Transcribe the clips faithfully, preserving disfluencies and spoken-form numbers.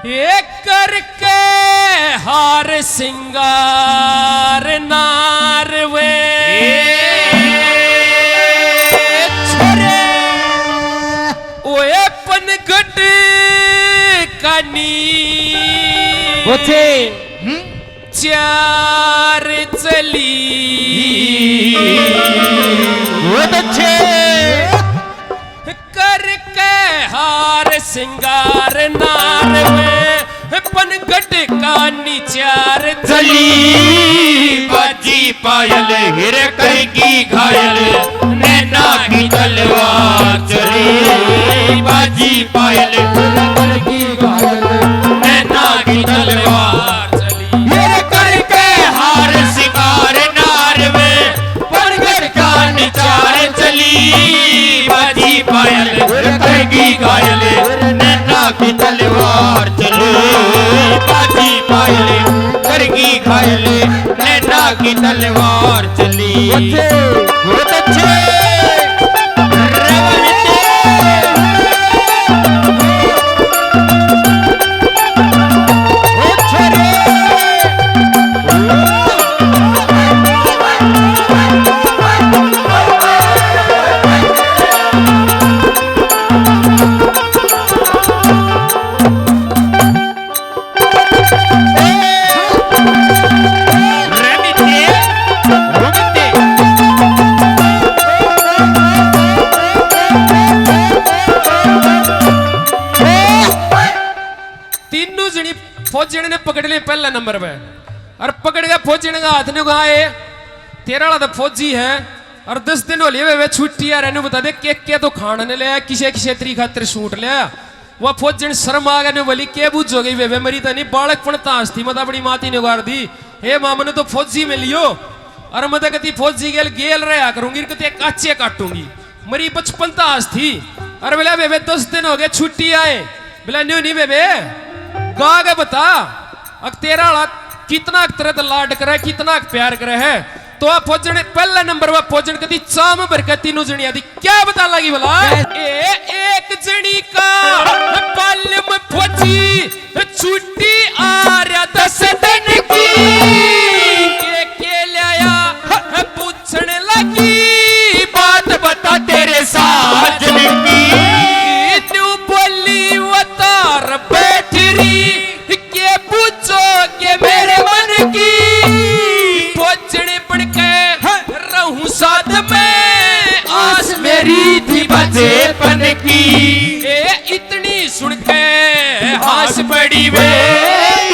ये करके हार सिंगार नार वे छोरे, ओए पनघट कानी। ओछे। हम्म? चार चली। बहुत अच्छे। करके हार सिंगार नार वे, पनघट कानी चार चली। बाजी पायल हिर करगी घायल, नैना की तलवार चली। बाजी पायल हिर करगी घायल, नैना की तलवार चली। हिर करके हार सिंगार नार वे, पनघट कानी चार चली। बाजी पायल करगी घायल, नैना की तलवार चली। बाजी पायल करगी घायल, नैना की तलवार चली। बहुत अच्छे। तीनों जनी फौजण ने पकड़ ले पहला नंबर पे, और पकड़ के फौजण का हाथ ने कहा, "ए, तेरा वाला तो फौजी है, और दस दिन हो लिए वे, वे छुट्टी आ रहे ने, बता दे के के तो खान ने लिया, किसे किसे तरी खातर सूट लिया।" वह फौजण शर्म आ गया ने बोली, "के बूझोगे वे, वे मरी तो नहीं, बालकपण तास थी, मैं तो अपनी माँ ती ने उगार दी। हे माँ, मैंने तो फौजी में लियो, और मैं तो कती फौजी गेल गेल रहा करूंगी, कती काचे काटूंगी।" मरी बचपन तास थी। अरे बोला, "बेबे, दस दिन हो गए, छुट्टी आए।" बोला, "न्यू नहीं बेबे, गा के बता, अक तेरा वाला कितना तेरे ते लाड करे, कितना प्यार करे है।" तो आ फौजण, पहला नंबर वा फौजण कती चाम भर के तीनों जणिया दी क्या बता लगी भला? ए, एक जणी का बालम फौजी छुट्टी आ रहा दस दिन की। के, के ल्याया? पूछण लगी, "बात बता तेरे साजन की।" न्यू बोली वो तार बैठ रही, "के पूछोगे मेरे मन की?" फौजण बन के रहूं साथ में, आस मेरी थी बचपन की। ए, इतनी सुन के हास पड़ी वे,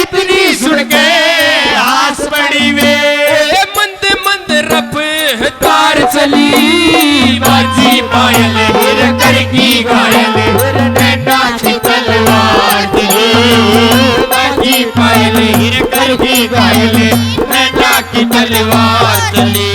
इतनी सुन के हास पड़ी वे। ए, मंद मंद रफ्तार चली, बाजी पायल हिर करगी घायल, नैना की तलवार चली। बाजी पायल हिर करगी घायल, नैना की तलवार चली।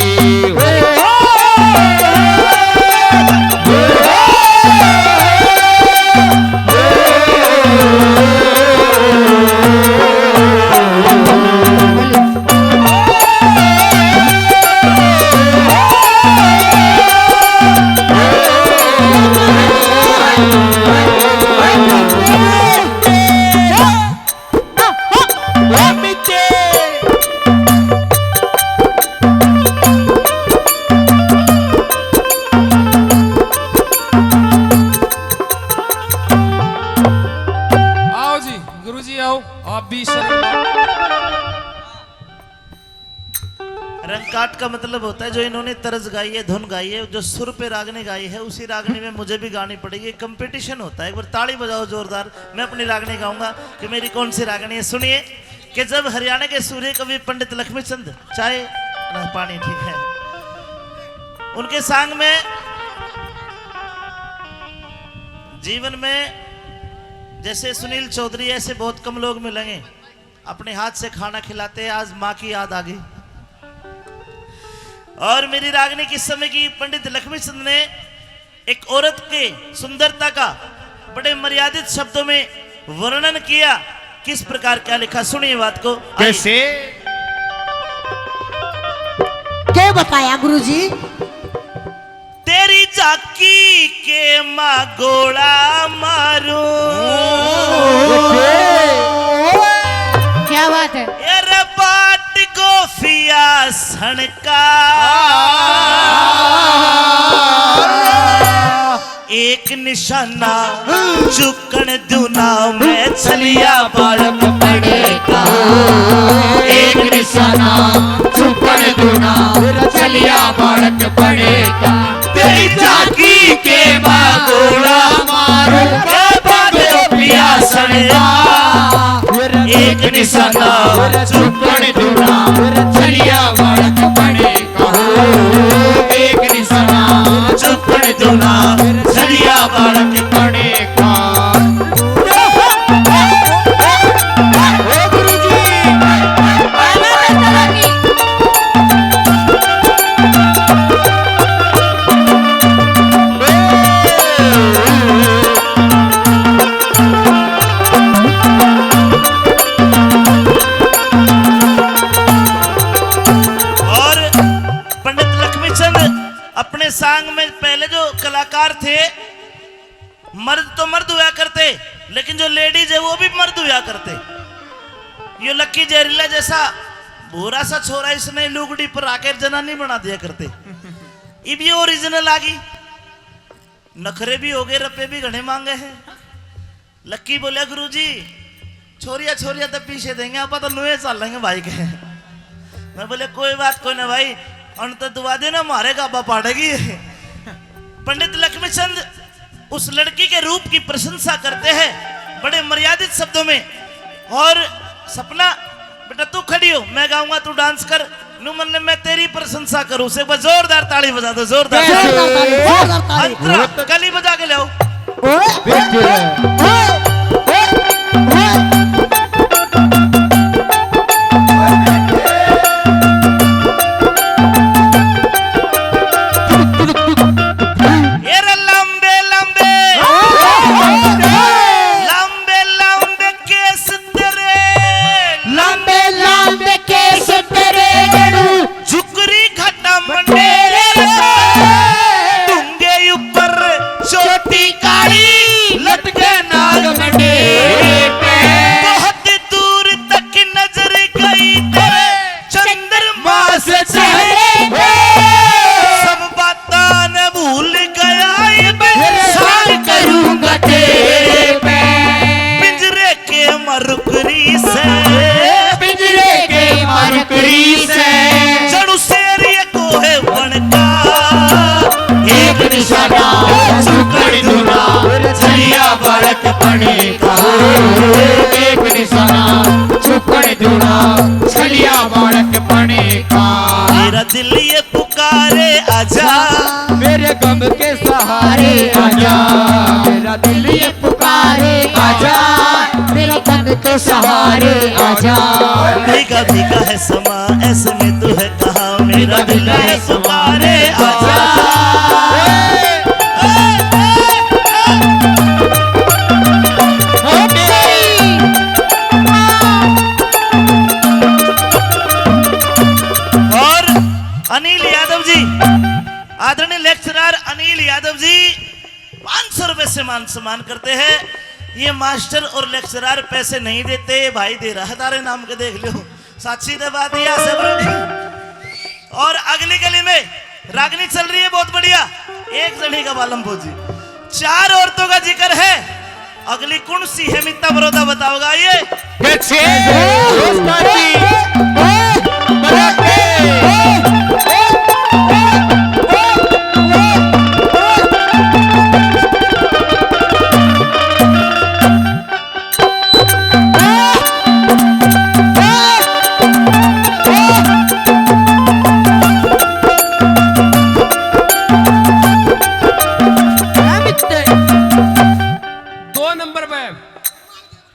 आओ जी, गुरुजी आओ, आप भी शर्म। रंगकाट का मतलब होता है जो इन्होंने तर्ज गाई है, धुन गाई है, जो सुर पे रागनी गाई है, उसी रागनी में मुझे भी गानी पड़ेगी। कंपटीशन होता है, एक बार ताली बजाओ जोरदार। मैं अपनी रागनी गाऊंगा कि मेरी कौन सी रागनी है। सुनिए कि जब हरियाणा के सूर्य कवि पंडित लक्ष्मी चंद, चाय ना, पानी ठीक है, उनके सांग में जीवन में जैसे सुनील चौधरी, ऐसे बहुत कम लोग मिलेंगे, अपने हाथ से खाना खिलाते हैं। आज माँ की याद आ गई। और मेरी रागनी किस समय की, पंडित लक्ष्मी चंद ने एक औरत के सुंदरता का बड़े मर्यादित शब्दों में वर्णन किया। किस प्रकार क्या लिखा, सुनिए बात को। आइए। कैसे? के बताया गुरुजी? तेरी झांकी के माँ गोला मारूं। हणका एक निशाना चुकण दूना मैं छलिया बालक पड़ेगा। एक निशाना चुकण दूना छलिया बालक पड़ेगा। तेरी झांकी के मैं गोला मारूंगा बादल पिया सड़का। एक निशाना चुकण दूना छलिया बालक पड़ेगा। एक निशाना चुकण दूना छलिया बालक पड़ेगा। और पंडित लक्ष्मी चंद अपने सांग में पहले जो कलाकार थे, मर्द तो मर्द हुआ करते, लेकिन जो लेडीज है वो भी मर्द हुआ करते। यो लक्की जहरीला जैसा भूरा सा छोरा इसने लुगड़ी पर आकर जनानी बना दिया करते। इब ये ओरिजिनल आ गई, नखरे भी हो गए, रुपये भी घणे मांगे हैं। लक्की बोले, "गुरुजी, छोरिया छोरिया तो पीछे देंगे, आप तो नुए चलेंगे भाई के।" मैं बोले, "कोई बात कोई ना भाई, अन तो दुआ देना, मारे गाबा पाड़ेगी।" पंडित लक्ष्मी चंद उस लड़की के रूप की प्रशंसा करते हैं बड़े मर्यादित शब्दों में। और सपना, बेटा तू खड़ी हो, मैं गाऊंगा, तू डांस कर। नु मन ने मैं तेरी प्रशंसा करूं, से एक बार जोरदार ताली बजा दो, जोरदार। जोरदार ताली, जोरदार ताली। अंतरा, कली बजा के ले आओ। ओए, ओए, ओए, ओए। ये रे लंबे लंबे, लंबे लंबे केस तेरे, लंबे लंबे केस तेरे गड़ू, झुकरी घटा मंडेरे, टूंगे ऊपर चोटी काली, लटके नाग मंडेरे पे। बहुत दूर तक नजर गई तेरे चंद्रमा से चेहरे पे। सब बातां ने भूल गया इब, साल करूंगा तेरे पे। पिंजरे के मरकरी से, पिंजरे के मरकरी से। जणु शेर ये कोहे बनका। एक निशाना चुकड़ दूना, छलिया बालक पड़ेगा। एक निशाना चुकड़ दूना, छलिया बालक पड़ेगा। मेरा दिल ये पुकारे आजा, मेरे गम के सहारे आजा। मेरा दिल ये पुकारे आजा, मेरे गम के सहारे आजा। भीगा भीगा है समा, ऐसे में तू है कहाँ? मेरा दिल है पुकारे आजा। और अनिल यादव जी, आदरणीय लेक्चरर अनिल यादव जी पाँच सौ रुपए से मान सम्मान करते हैं। ये मास्टर और लेक्चरर पैसे नहीं देते, भाई दे रहा है, तारे नाम के देख लो। साक्षी दे बात या सब। और अगली गली में रागनी चल रही है, बहुत बढ़िया। एक जनी का बालम फौजी, चार औरतों का जिक्र है। अगली कौन सी है, मित्ता बरोदा बताओगा? ये ये छे दोस्तां की मजाक। दो नंबर पे,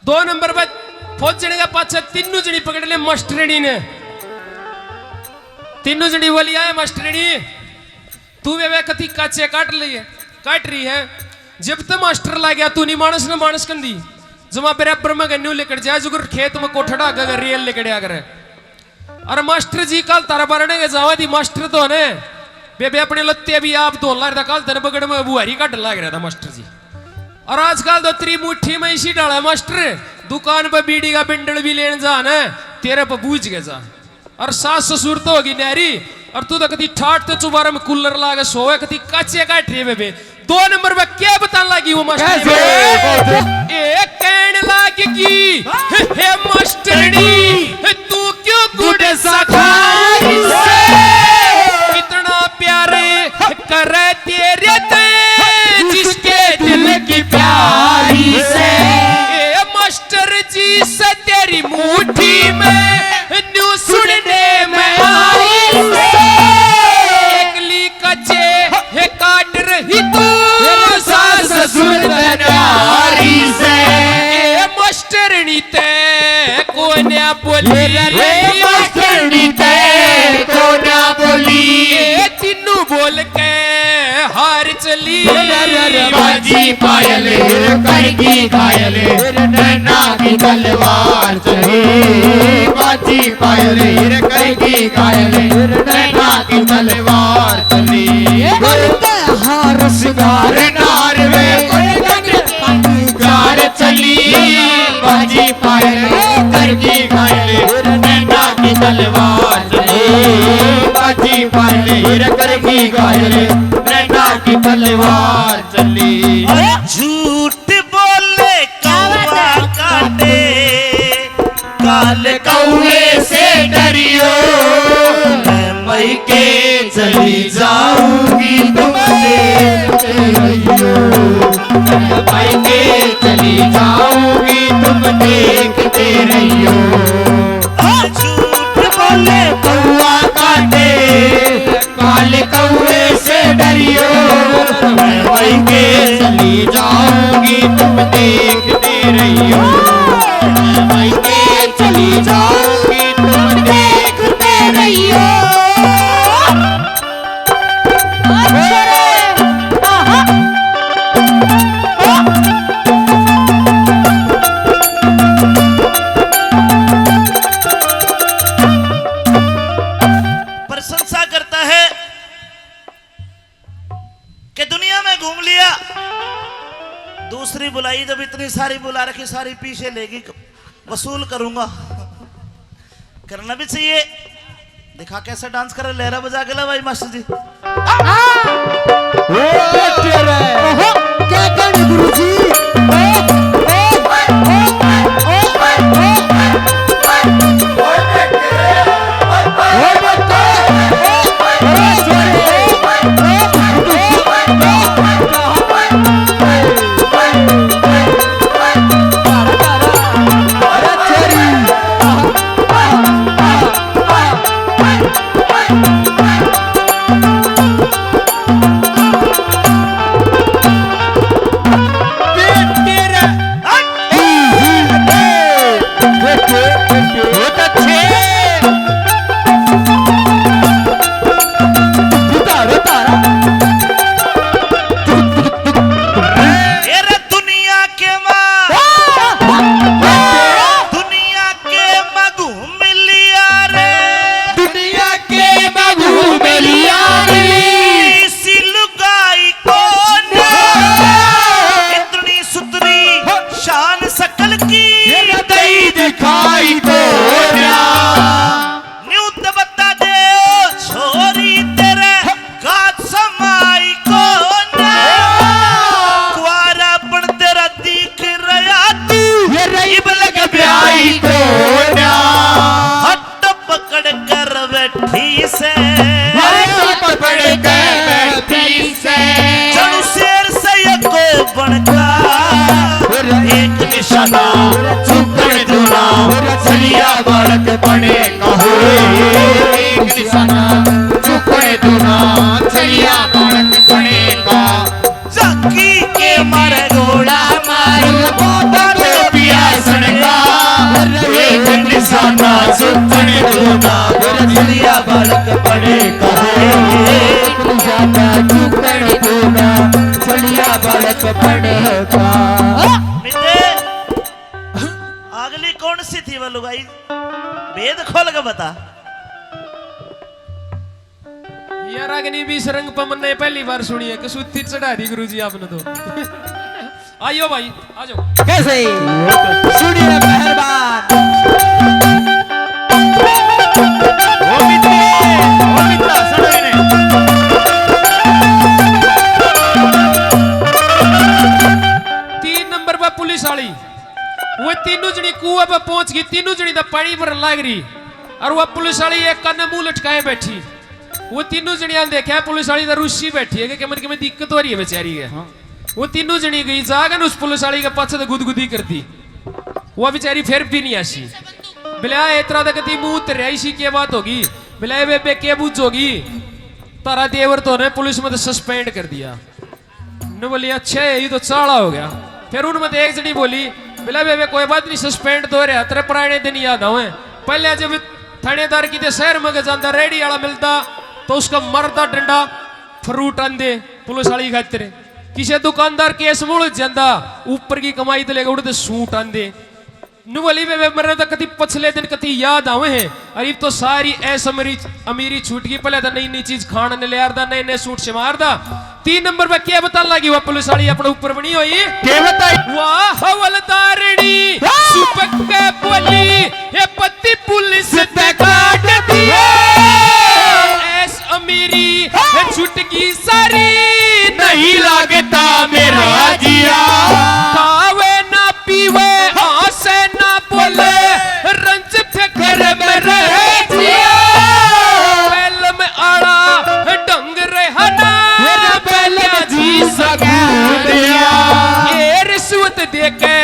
दो नंबर पे पहुंचने के पाछे तीनों जनी पकड़ ले मास्टरनी ने। तीनों जनी बोली, "आए मास्टरनी, तू वे, वे कथी काचे काट लिए, काट रही है? जब ते मास्टर ला गया, तू नहीं मानस न मानस कंदी। जमा बराबर में गन्नू लेकर जाए, जुगर खेत में कोठड़ा गगर रेल लेकर आ करे।" अरे मास्टर जी, काल तारा बारणे के जावा दी मास्टर तो ने। बेबे अपने लत्ते भी आप धोन लाग रहा, काल तने बगड़ में बुहारी काट लाग रहा था मास्टर जी। और आजकल तो तेरी मुट्ठी में इसी डाला मास्टर, दुकान पे बीड़ी का बिंडल भी लेने जा ने, तेरे पे बूझ के जा। और सास ससुर तो होगी न्यारी, और तू तो कदी ठाट ते चुबारे में कूलर लागे सोवे, कदी काचे काट रहे बेबे। दो नंबर में क्या बताने लगी वो मास्टर? कैसे? ए कहने लागगी, "हे मास्टरनी, तू क्यों गुड़ सखाई से? कितना प्यारे करे तेरे ते, जिसके दिल की प्यारी से।" ए मास्टर जी से तेरी मुट्ठी में न्यू सुनने में आई से। एकली कच्चे हे काट रही तू सास ससुर प्यारी से। ए मास्टरनी ते कोन्या बोली रे, मास्टरनी ते कोन्या बोली। ए तीनों बोल के हार चली। बाजी पायल हिर करगी घायल, हिर नैना की तलवार चली। बाजी पायल हिर करगी घायल, हिर नैना की तलवार चली। करके हार सिंगार नार वे, जार चली। बाजी पायल करगी घायल, नैना की तलवार चली। बाजी पायल करगी घायल, नैना की तलवार चली। अरे झूठ बोले कौवा काटे, काल कौवे से डरियो। मैं मईके चली जाऊंगी तुम देखते रहियो। मैं मईके चली जाऊंगी तुम देखते रहियो। ओ झूठ बोले कौवा काटे, काल कौवे से डरियो। मैं मईके चली जाऊंगी तुम देखते रहियो। मैं मईके चली जाऊंगी तुम देखते रहियो। अच्छा रे। आहा। प्रशंसा करता है कि दुनिया में घूम लिया, दूसरी बुलाई, जब इतनी सारी बुला रखी, सारी पीछे लेगी, वसूल करूंगा। करना भी चाहिए। दिखा कैसे डांस करे, लहरा बजा के ला भाई मास्टर जी। ओ तेरे। ओहो, क्या कहने गुरु जी? ओ, ओ, ओ, ओ, ओ, ओ। तेरा दुनिया के माँ, दुनिया के माँ घूम लिया रे, दुनिया के माँ घूम लिया रे। इसी लुगाई को ना, इतनी सुथरी शान शकल की, ये दई दिखाई को ना। न्यू तो बता दे ओ छोरी, तेरे गात समाई को ना। कुआरा पण तेरा दिख रहा तू, ये रही इब लग ब्याई को ना। हट पकड़ कर बैठी से, हट पकड़ कर बैठी से। जणु शेर से ये को बनका, एक निशाना चुकड़ दूना, छलिया बालक बने कहो। एक निशाना चुकड़ दूना, छलिया बालक बने का। झांकी के मारे गोला मारू, बोतल पिया सड़का। एक निशाना चुकड़ दूना, छलिया बालक बने कहो। एक निशाना चुकड़ दूना, छलिया बालक बने का। मिते, अगली कौन सी थी वो लुगाई? भेद खोल के बता। यार, अग्नि भी इस रंग पे मन्ने पहली बार सुनी है, कसूती चढ़ा दी गुरुजी आपने तो। आइयो भाई, आ जाओ। कैसे? सुनिए मेहरबान। वो तीनों जनी कुएं पे पहुंच गई, तीनों जनी तो पानी भरन लाग रही। और वो पुलिस वाली एक कान मुंह लटकाए बैठी। वो तीनों जनिया ने देखा, पुलिस वाली तो रूसी बैठी है कि मन के में दिक्कत हो रही है बेचारी के। हाँ। वो तीनों जनी गई जागन उस पुलिस वाली के पाछे तो गुदगुदी कर दी। वो बेचारी फिर भी नहीं आसी। बोले, "आ, इतना तो कती मुंह उतर रहा, इसी क्या बात होगी?" बोले, "ए बेबे, के बूझोगी? तारा देवर तो ने पुलिस में तो सस्पेंड कर दिया।" नु बोली, "अच्छा है, ये तो चाला हो गया।" फिर उनमें तो एक जनी बोली, बोला, "बेबे, कोई बात नहीं, सस्पेंड तो हो रहा, तेरे पुराने दिन याद आवे। पहले जब थानेदार की शहर में के जांदा, रेडी वाला मिलता, तो उसका मरदा डंडा फ्रूट आंदे पुलिस वाली खातिर। किसी दुकानदार केस मुड़ जांदा, ऊपर की कमाई तो लेकर उड़ते सूट आंदे।" नु बोली, "वे, वे मरने तो कति पछले दिन कति याद आवे हैं। अरे, इब तो सारी ऐश अमीरी, अमीरी छूट गई। पहले तो नई नई चीज खाण ने ले आरदा, नए नए सूट सिमारदा।" तीन नंबर पे क्या बताने लगी वह पुलिस वाली अपने ऊपर बनी हुई? क्या बताई? "वाह हवलदारनी, हाँ। सुबह के बोली, ये पति पुलिस ते काट दिया। ऐश अमीरी, ये छूट गई सारी, नहीं लागता मेरा जिया। खावे ना पीवे, हंसे ना बोले, रंज फिक्र में रह जिया। पहलम आला ढंग रहा ना, पहले जी सका दिया। ये रिश्वत दे के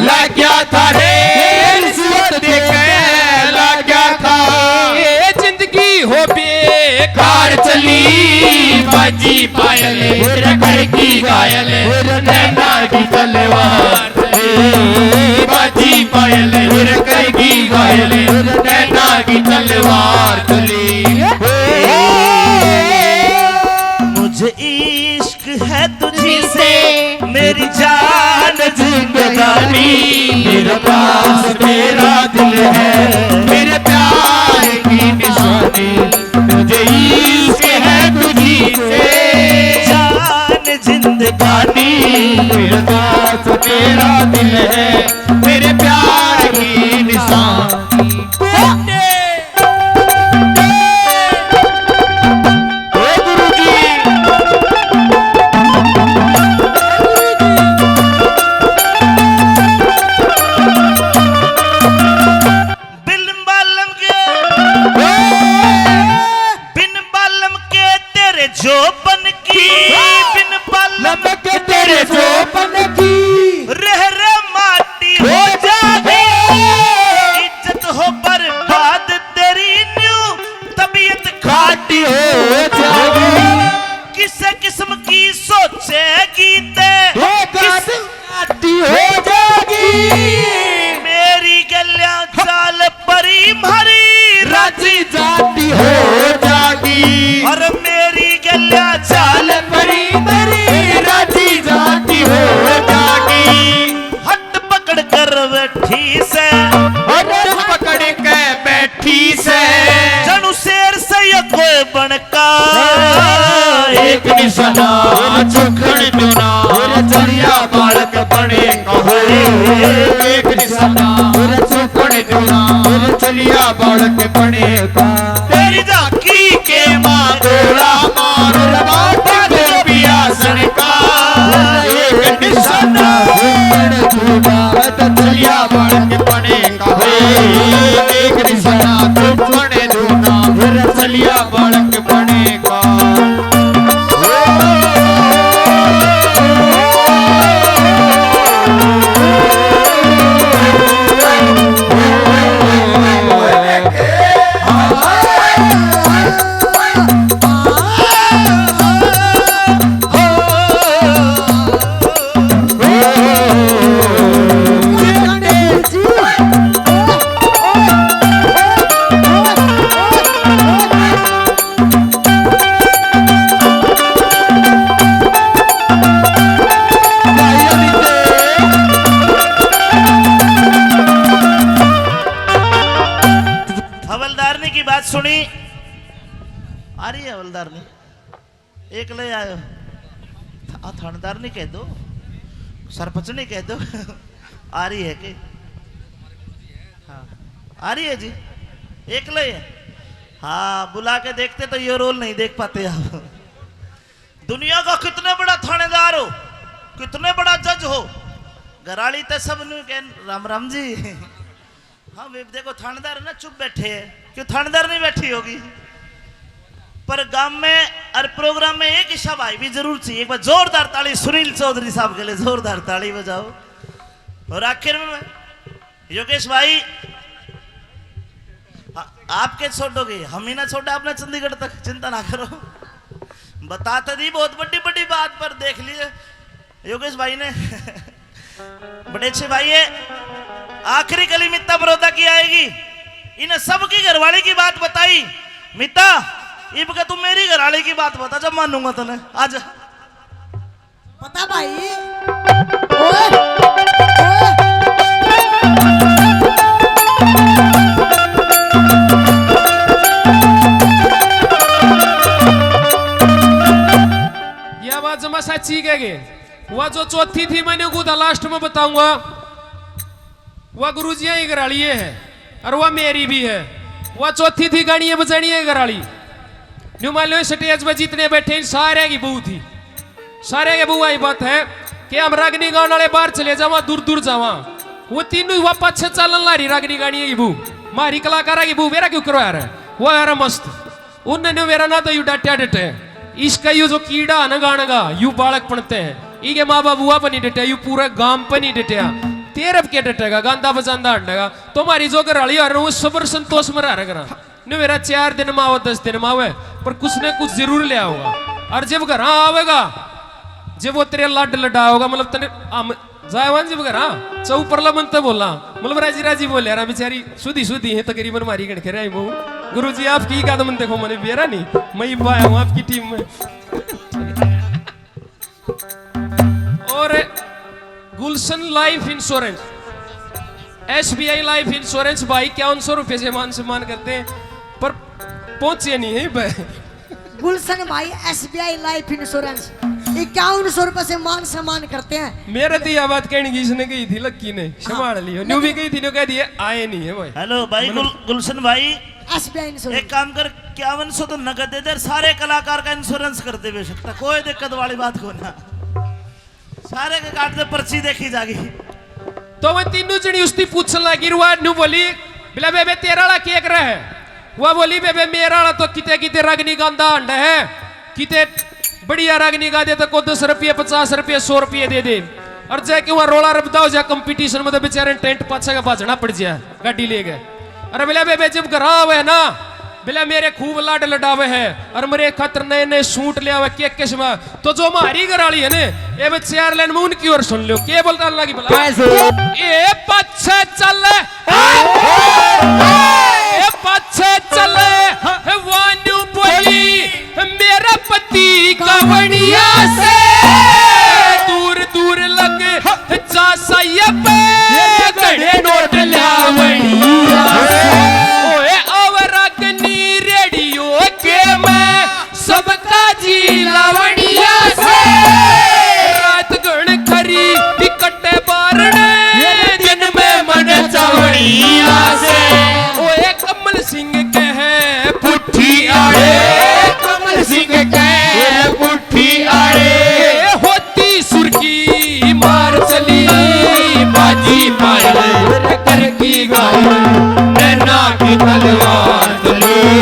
लाग्या था रे, रिश्वत दे के लाग्या था। ये जिंदगी हो बेकार चली, बाजी पायल फिर कर की घायल, नैना की तलवार चली, बाजी पायल फिर कर की घायल, नैना की तलवार चली।" मुझे इश्क है तुझी से, मेरी जान जिंदगानी, मेरे पास तेरा दिल है, मेरे प्यार की निशानी। मुझे इश्क है तुझी से, जान जिंदगानी, मेरे पास तेरा दिल है, मेरे प्यार की निशानी। ओ गुरु जी। बिन बालम के, बिन बालम के तेरे जोबन की, बिन बालम के तेरे जोबन की, रह रह माटी हो जागी। इज्जत हो बर्बाद तेरी, न्यू तबीयत खाटी हो जागी। किस किस्म की सोचेगी ते, किस खाटी हो जागी। मेरी गल्या चाल परी म्हारी, राजी जाती हो जागी। और मेरी गल्या चाल परी म्हारी, राजी जाती हो जागी। हट पकड़ कर बैठी से, हट पकड़ के बैठी से, जणु शेर से ये कोई बन का। एक निशाना चुखण दो ना, चलिया बालक बने का हो। एक निशाना चुखण दो ना, चलिया बालक बने का। तेरी झांकी के माँ गोला मार, बात को पियासण का। एक निशाना चुखण दो ना, चलिया बालक बने का हो। एक निशाना चुखण दो ना, चलिया बालक बने का। हवलदारनी की बात सुनी। आ रही है हवलदारनी? एक ले आयो। आ थानेदार नहीं कह दो, सरपंच नहीं कह दो। आ रही है कि? हाँ, आ रही है जी। एक ले। हाँ, बुला के देखते तो ये रोल नहीं देख पाते आप। दुनिया का कितने बड़ा थानेदार हो, कितने बड़ा जज हो, घराली तो सब न्यू कह, "राम राम जी।" हाँ, वे देखो, थानेदार ना चुप बैठे हैं, क्यों थानेदार नहीं बैठी होगी? पर गांव में और प्रोग्राम में एक हिस्सा भाई भी जरूर चाहिए। एक बार जोरदार ताली सुनील चौधरी साहब के लिए, जोरदार ताली बजाओ। और आखिर में योगेश भाई, आ-, आपके छोड़ोगे, हम ही ना छोड़े आपने चंडीगढ़ तक, चिंता ना करो। बता तो दी बहुत बड़ी बड़ी बात, पर देख लिए योगेश भाई ने। बड़े अच्छे भाई है। आखिरी कली मित्ता बरोदा की आएगी। इन्हें सबकी घरवाली की बात बताई। मित्ता, इब के तू मेरी घरवाली की बात बता, जब मानूंगा तने। आजा। पता भाई। ओए, ओए। ये आवाज मैं सच्ची कह गए। वह जो चौथी थी, मैंने को था लास्ट में बताऊंगा। वह गुरुजी यही घराली है और वह मेरी भी है। वह चौथी थी, गानियां बजानी है घराली। न्यू मान लो, स्टेज पे जितने बैठे हैं, सारे की बहू थी। सारे के बहू आई बात है कि हम रागनी गाने वाले बाहर चले जावा, दूर दूर जावा। वो तीनों ही वह पाछे चालन ला रही रागनी गानी की बहू, मारी कलाकारा की बहू, मेरा क्यों करो यार? वो यार मस्त। उनने मेरा ना तो यू डांटिया डटे। इसका यू जो कीड़ा है ना गाने का, यू बालक पड़ते हैं। इके माँ बाप हुआ पर नहीं डटे, यू पूरे गांव पर नहीं डटिया। तेरे पे क्या डटेगा, गांदा बजांदा हंडेगा। तो हमारी जो घरवाली आ रही, वो सबर संतोष में रह रहा। न मेरा चार दिन में आवे, दस दिन में आवे, पर कुछ न कुछ जरूर ले आओगा। और जब घर आवेगा, जब वो तेरे लाड लडाओगा, मतलब तने हम जायवान जब घर, हाँ, चौपरला मन तो बोला, मतलब राजी राजी बोले यार, बेचारी सुधी सुधी है तकरीबन मारी गण के रही बहू। गुरुजी आपकी कदम देखो, मैंने बेरा नहीं, मैं इब्बा आया हूँ आपकी टीम में। और Gulshan life insurance, SBI life insurance भाई इक्यावन सौ रुपये से मान सम्मान करते हैं, पर पहुंचे नहीं है भाई। गुलशन भाई एसबीआई लाइफ इंश्योरेंस इक्यावन सौ रुपये से मान सम्मान करते हैं। मेरे तो यह बात कहने की इसने कही थी, लक्की ने संभाल लियो। न्यू भी कही थी, न्यू कह दिए आए नहीं है भाई। हेलो भाई, मतलब गुल-, गुलशन भाई, एसबीआई इंश्योरेंस। एक काम कर, इक्यावन सौ तो नगद दे दे, सारे कलाकार का इंश्योरेंस कर दे बेशक, तो कोई दिक्कत वाली बात को ना। सारे के काट दे, पर्ची देखी जागी। तो वह तीनों जनी उसती पूछन लगी, रुआ न्यू बोली, "बिला बेबे, तेरा वाला के करे है?" वह बोली, "बेबे, मेरा वाला तो किते किते रागनी गांदा हंडा है, किते बढ़िया रागनी गा दे तो को दस रुपये, पचास रुपये, सौ रुपये दे दे, और जाके वहाँ रोला रबदा हो जा कंपटीशन में, तो बेचारे टेंट पाछा के भाजना पड़ जा गाड़ी लेके।" अरे बोले, "बेबे, जब घर आवे है ना, बोले मेरे खूब लाड लडावे है और मेरे खातर नए नए सूट ले आवे, के किस्म।" तो जो हमारी घर वाली है ने, ये बे चार लाइन में उनकी और सुन लो, के बोलता लगी भला? कैसे? ए पाछे चल, ए पाछे चल, वान्यू बोली, मेरा पति कावड़िया से दूर दूर लग जा साइया पे घणे नोट लावणिया। ओए आवरा कनी रेडियो के मैं सबका जी लावणिया से। रात घण खरी इकट्ठे बारणे दिन में मन चावणिया से। ओए कमल सिंह कहे पुट्ठी आड़े, कमल सिंह कहे पुट्ठी आड़े। होती सुर्खी मार चली बाजी पायल, कर की घायल नैना की तलवार चली।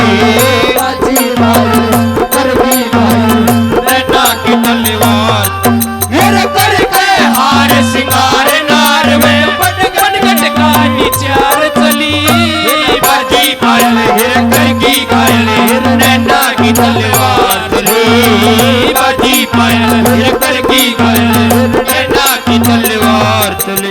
बाजी पायल, कर की घायल नैना की तलवार। मेरे करके हार सिंगार नार में बन, बन गटका निचार चली। बाजी पायल हिर करकी घायल, नैना की तलवार चली। बाजी पायल हिर करकी घायल, नैना की तलवार चली।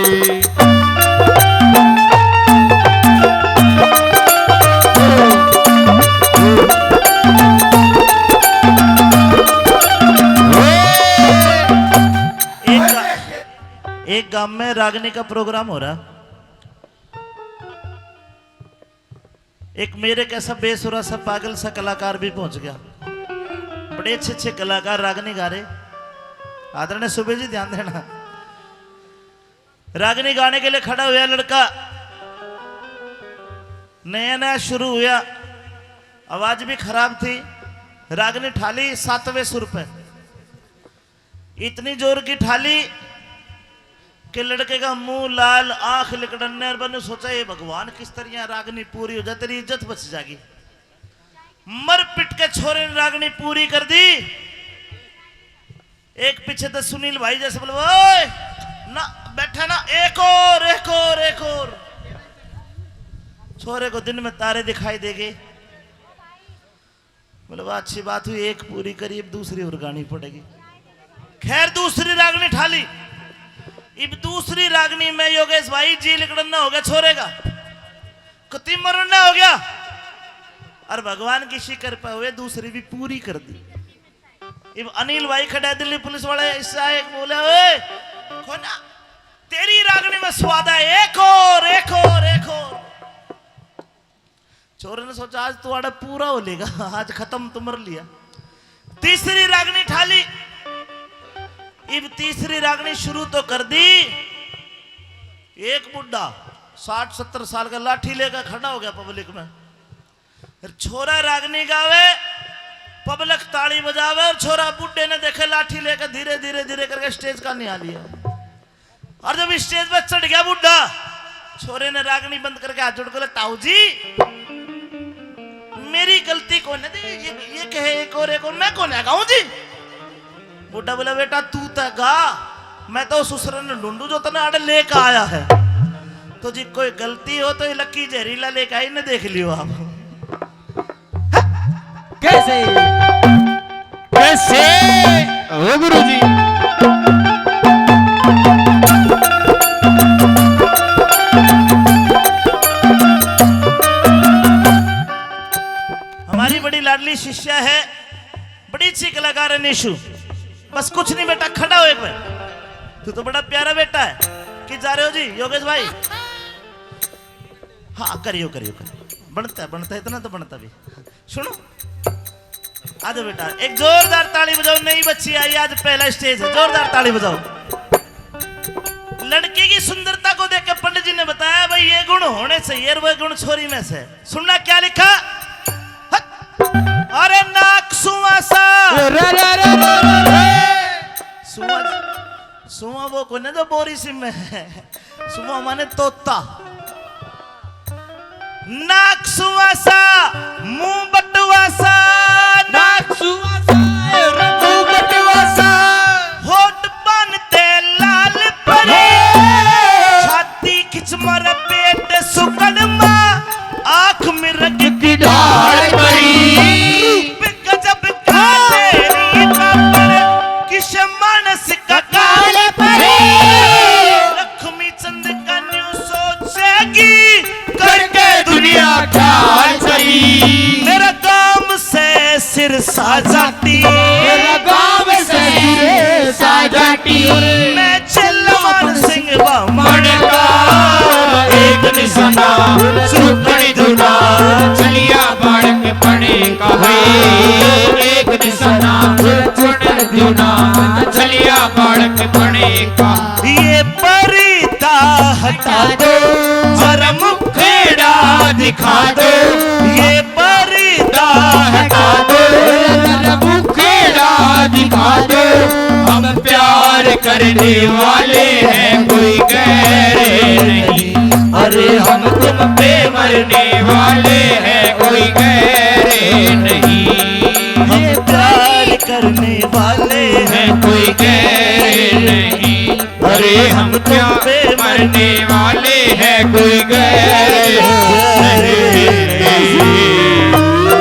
एक गा-, एक गांव में रागनी का प्रोग्राम हो रहा। एक मेरे कैसा बेसुरा सा पागल सा कलाकार भी पहुंच गया। बड़े अच्छे अच्छे कलाकार रागनी गा रहे। आदरणीय सुबे जी, ध्यान देना। रागनी गाने के लिए खड़ा हुआ लड़का, नया नया शुरू हुआ, आवाज भी खराब थी। रागनी ठाली सातवें सुर पे, इतनी जोर की ठाली, के लड़के का मुंह लाल, आंख लिकड़ने, और बने सोचा, "ये भगवान, किस तरह रागनी पूरी हो जाए, तेरी इज्जत बच जाएगी।" मर पिट के छोरे ने रागनी पूरी कर दी। एक पीछे तो सुनील भाई जैसे बोले, "ओए, ना बैठा ना, एक और, एक और, एक और।" छोरे को दिन में तारे दिखाई देंगे। बोले, "वाह, अच्छी बात हुई, एक पूरी करी, अब दूसरी और गानी पड़ेगी।" खैर, दूसरी रागनी ठाली। इब दूसरी रागनी में योगेश भाई जी लिकड़ना हो गया छोरे का, कति मरना हो गया, और भगवान की शिकर पे हुए, दूसरी भी पूरी कर दी। इब अनिल भाई खड़ा है, दिल्ली पुलिस वाले, इससे एक बोले, "ओए, खोना, तेरी रागनी में स्वाद है, एक और, एक और, एक और।" छोरे ने सोचा, "आज तो आड़ा पूरा हो लेगा, आज खत्म तो मर लिया।" तीसरी रागनी ठाली। इब तीसरी रागनी शुरू तो कर दी। एक बुढ़ा साठ सत्तर साल का लाठी लेकर खड़ा हो गया पब्लिक में। फिर छोरा रागनी गावे, पब्लिक ताली बजावे, और छोरा बुढ़े ने देखे, लाठी लेकर धीरे धीरे धीरे करके स्टेज का निहा लिया। और जब स्टेज पर चढ़ गया बुढ़ा, छोरे ने रागनी बंद करके हाथ जोड़ के बोला, "ताऊ जी, मेरी गलती कौन है? ये, ये कहे एक और, एक और, मैं कौन है गाऊं जी?" बुढ़ा बोला, "बेटा, तू तो गा, मैं तो ससुर ने ढूंढू जो तने आड़े लेके आया है। तो जी कोई गलती हो तो ये लकी जहरीला लेके आई ने, देख लियो आप।" कैसे? कैसे? ओ गुरु जी। हमारी बड़ी लाडली शिष्या है, बड़ी अच्छी कलाकार है निशु। बस कुछ नहीं बेटा, खड़ा हो एक बार। तू तो बड़ा प्यारा बेटा है। कि जा रहे हो जी योगेश भाई? हाँ, करियो, करियो, करियो। बनता है, बनता है, इतना तो बनता भी। सुनो, आ जाओ बेटा, एक जोरदार ताली बजाओ। नई बच्ची आई, आज पहला स्टेज है, जोरदार ताली बजाओ। लड़की की सुंदरता को देख के पंडित जी ने बताया, "भाई, ये गुण होने चाहिए और वो गुण छोरी में से।" सुनना क्या लिखा? हट। अरे नाक सुआ सा। रे, रे, रे। सुआ, सुआ वो कोने जो बोरी सिम में है। सुआ माने तोता। नाक सुआ सा, मुंह बटुआ सा, नाक सुआ सा, मुंह बटुआ सा। होठ पान ते लाल परे, हे। छाती खिच मारे पेट सुकड़ मा, आंख मिर्ग की ढाल परी। रूप गजब का तेरी बाबर, किस मानस का काल परे। लक्ष्मी चंद का न्यू सोचेगी, करके दुनिया ख्याल चली। मेरा गांव से सिरसा जाटी, मेरा गांव से सिरसा जाटी। मैं चेला मानसिंह बामण का एक निशाना, सुखड़ी धुना, छलिया बालक पणे का है। एक निशाना, सुखड़ी धुना, छलिया बालक पणे का। ये पर्दा हटा दो, जरा मुखड़ा दिखा दो। ये पर्दा हटा दो, जरा मुखड़ा दिखा दो। हम प्यार करने वाले हैं, कोई गैर नहीं। अरे हम तुम पे मरने वाले हैं, कोई गैर नहीं। हम प्यार करने वाले हैं, कोई गैर नहीं। अरे हम तुम पे मरने वाले हैं, कोई गैर